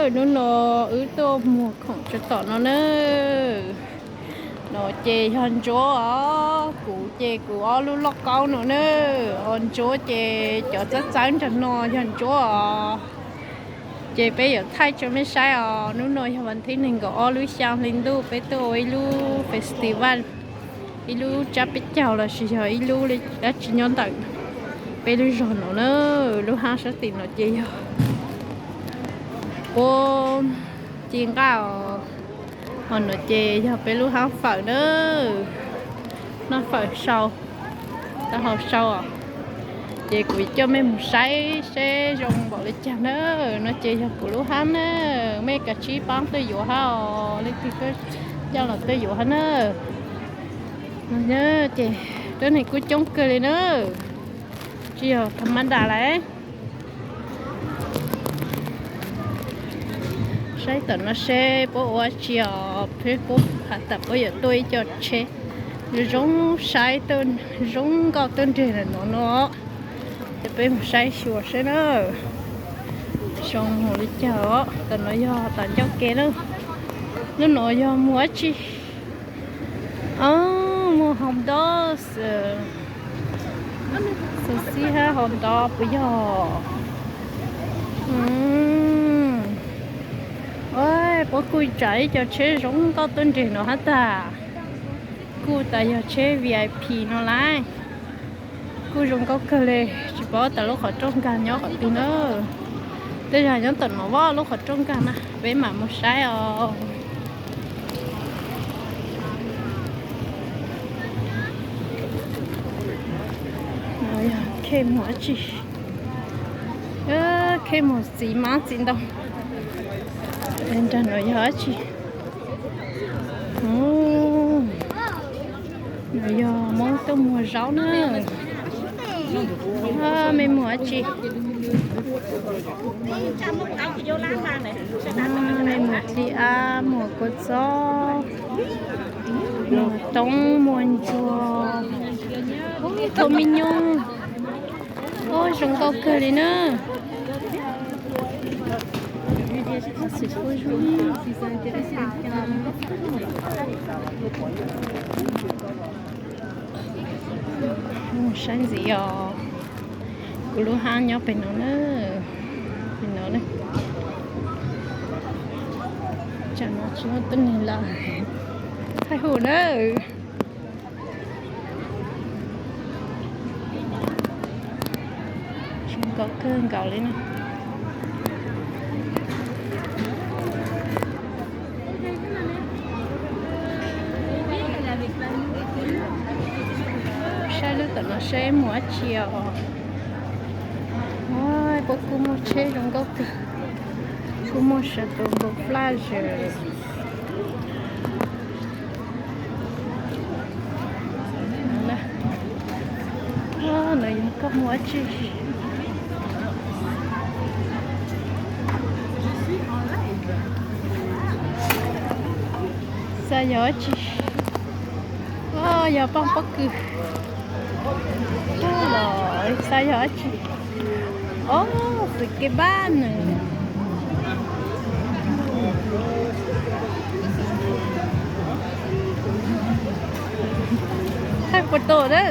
Hnub no wb tuaj muag khoom tso tom no na. No ces yog Ntsuab os, kuv ces kuv ob lub lauj kaub no na. Ho Ntsuab ces cov txawb txawb nrag no yog Ntsuab os. Ces peb yuav thaij tso mej saib os. Hnub no yog vas thib nees nkaum ob lub xyaa hli ntuj, peb tuaj ua ib lub festival, ib lub tsab peb caug los sis yog ib lub dab tsi nyob ntawm peb lub zog no na. Lub hab sab tim no ces yog puab ci nqaj os. Ho no ces yog peb lub hab fawm na, noj fawm sau, taub hau sau os. Ces kuv coj mej mus saib seb zoo npaum li cas na. No ces yog kuv lub hab na, mej kav tsij paab tuaj yuav hab os, leej twg coj los tuaj yuav hab na. Ces tuab neeg kuj coob kawg li na, tsis yog tham ma das lawm. Saib tom no seb puab ua dab tsi os, peb puab has tas puab yuav tuaj ib co tsheb zoo saib, zoo nkauj tuaj nreg lawm no no. Ces peb mus saib xyuas seb na, zoo mus li cas os. Tom no yog tom ncauj kev na. Lub no yog mus dab tsi? Mus haus ntob, xav xib hab haus ntob puas yog? Puab kuj tsav ib co tsheb zoo nkauj tuaj nreg no hab tag. Kuj tas yog tsheb V I P no lawm. Kuj zoo nkauj kawg li, tsis paub tas lub qhov rooj nkag nyob qhov twg na. Tej zag nyob tom no, lub qhov rooj nkag na, peb mam mus saib os. Khej mus dab tsi? Khej mus txiv mab txiv ntoo. Nrag no yog dab tsi? No yog Moob tuaj muag zaub na. Mej muag dab tsi? Mej muag dlib ab, muag kua txob, muag toob, muag ntsuag, thauj me nyuj. Ub, zoo nkauj kawg li na. Mus saib ntxiv os. Kuv lub hab nyob pem no na. Pem no na. Tsam no tsis muaj tuab neeg lawm. Thaij hum na. Tsis nkaum kawg nkaus li na. Saib lub tom no seb muag dab tsi os. Puab kuj muaj tsheb zoo nkauj kawg. Kuj muaj sawv tus nkaus flash. No yog koj muag dab tsi? Xav yog dab tsi? Yog pob pob kws los xav yog dab tsi? Ob, xwm kev npab nws. Thaij puas tau na.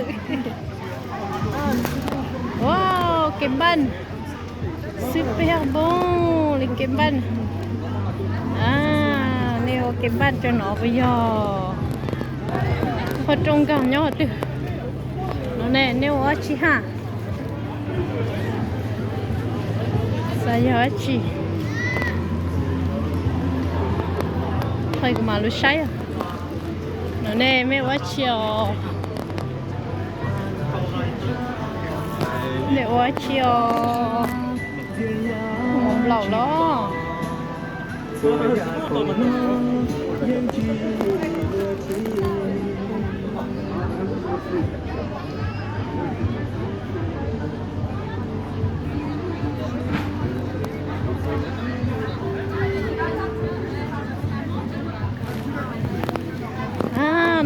Wow, kev npab. Xwb peb hab npoo li kev npab. Nej ua kev npab rau no puas yog? Qhov rooj nkag nyob qhov twg? No ne, nej ua dab tsi hab? Xav yog dab tsi? Thaij kuv mam lug saib. No ne, mej ua dab tsi os? Nej ua dab tsi os? Mus nplaum los?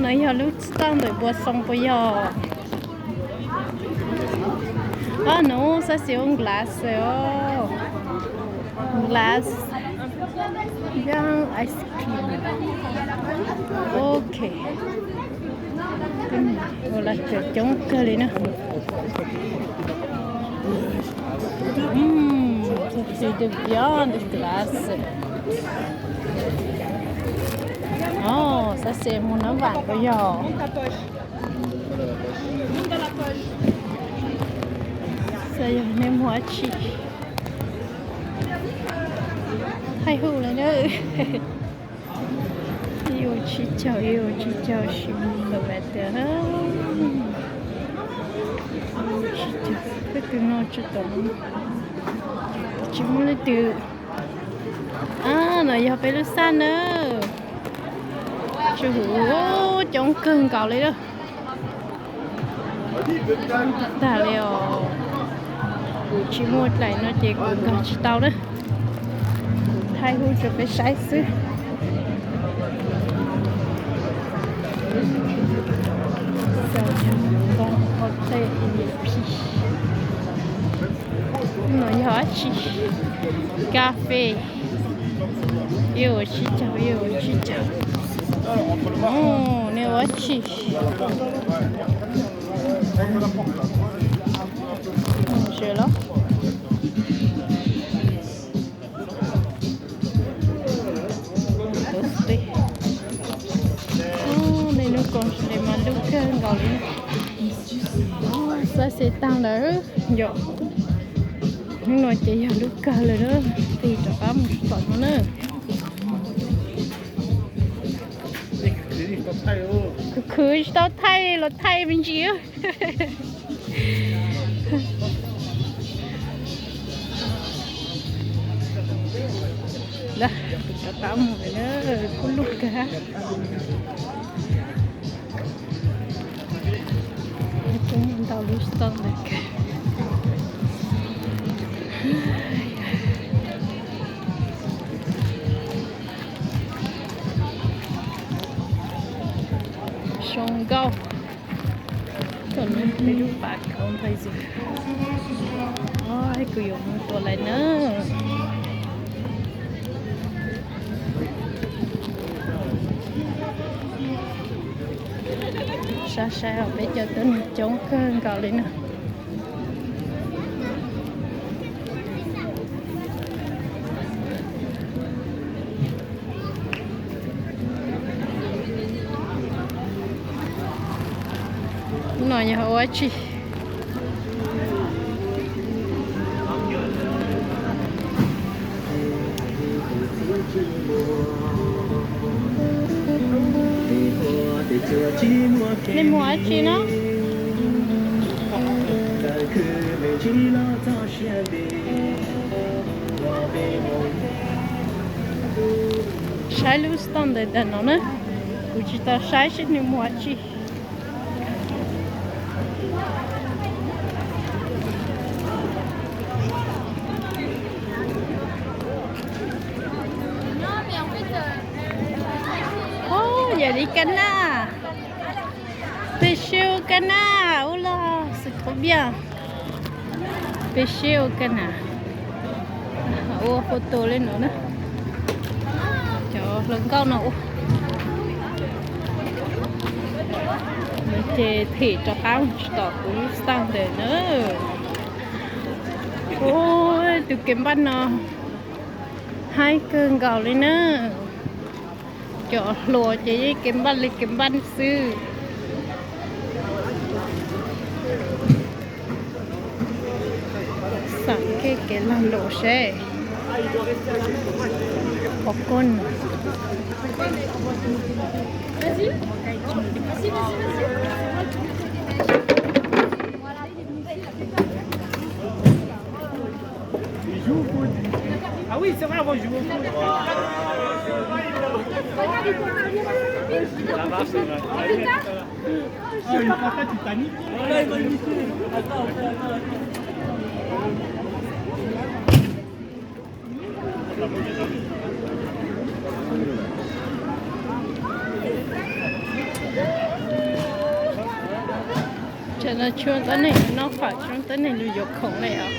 No yog lub txaj ntawm npua xoo puas yog? Ob, no xab xis ua glass os. Glass. Young ice cream. Ok. Ua lawv cov coob kawg li na. Tus beyond glass. Ov, xav xes mus nab vam ko yog. Xav yog nej muaj dab tsi. Thaij hu lawm na. Ib ua tsib caug, ib ua tsib caug sis mus lawm tias. Tsib caug, peb tus no tsis tau, tsis muaj leej twg. A, no yog peb lub xaj na. Tsis hu, coob kawg nkaus li lawm. Tag li os. Kuv tsis muaj dlaim no ces kuv nkag tsis tau na. Kuv thaij hu rau peb saib xwb. No yog dab tsi? Cà phê. Ib ua tsib caug, ib ua tsib caug. Nej ua dab tsi? Mus los. Nej lub koom li mas lub kawg nkaus li. Xav xes tag lawm yom. Hnub no ces yog lub kawg lawm na. Tig rov qab mus tom no na. Khwv khwv tsis tau thaij los thaij me ntsis. Lawm, rov qab mus lawm na, kub lug kawg. Coob ntau lub stand ntawd kawg. Zoo nkauj. Thaum no peb lub pas khau ntawd xwb. Kuv yuav mus tua lawm na. Saib saib os, peb cov tuaj nws coob kawg nkaus li na. No yog ua dab tsi? Nej muaj dab tsi no? Saib lub stand ntawm no na, kuv tsis tau saib seb nws muaj dab tsi. Ov, yam li ka na. Pes siu ka na, ua los xwm thov biaj. Pes siu ka na. Ua photo li no na. Cov hluas nkauj no ua. Ces thim rov qab mus tsis tom kuv lub stand ntawd na. Ua tus kev npaj no haib kawg nkaus li na. Cov hluas ces yeej kev npaj li kev npaj xwb. Xam kev kev lag luam seb. Pov koj. Tsam no tshuav tib neeg noj fawm, tshuav tib neeg lug yuav khoom li os.